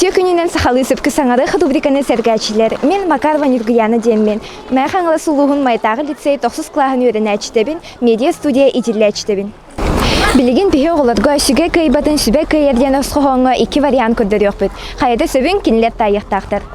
Үтүө күнүнэн сахалыы сөпкө саҥарыах рубриканы сэргээччилэр. Мин Макарова Ньургуйаана диэммин. Мэҥэ Хаҥалас улууһун Майатааҕы лицей тохсус кылааһын үөрэнээччитэбин, медиа-студия иитиллээччитэбин. Билигин биһи оҕолорго сүгэ кыайбатын сүбэ кыайар диэн өс хоһооҥҥо икки вариант көрдөрүөхпүт. Хайата сөбүн кинилэр таайыахтаахтар.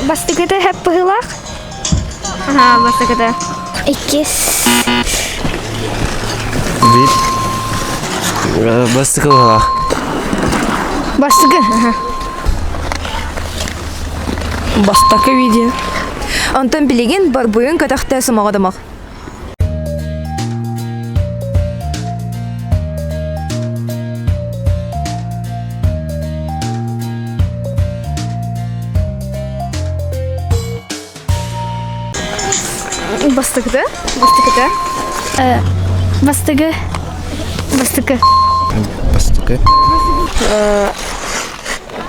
Бастакыта хэп быһыылаах. Аха, бастакыта. Иккис. Биир. Бастакы быһыылаах. Бастакы. Бастакы видео. Онтон билигин борбуйун көтөхтө сомоҕо домох. Бастакыта. Бастакыта. Бастакы. Бастакы. Бастакы.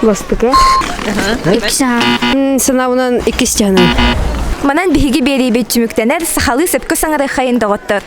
Бастакы. Иккис Санаабынан иккис чаһынан. Манан биһиги биэриибит түмүктэнэр сахалыы сөпкө саҥарыаххайын доҕоттор.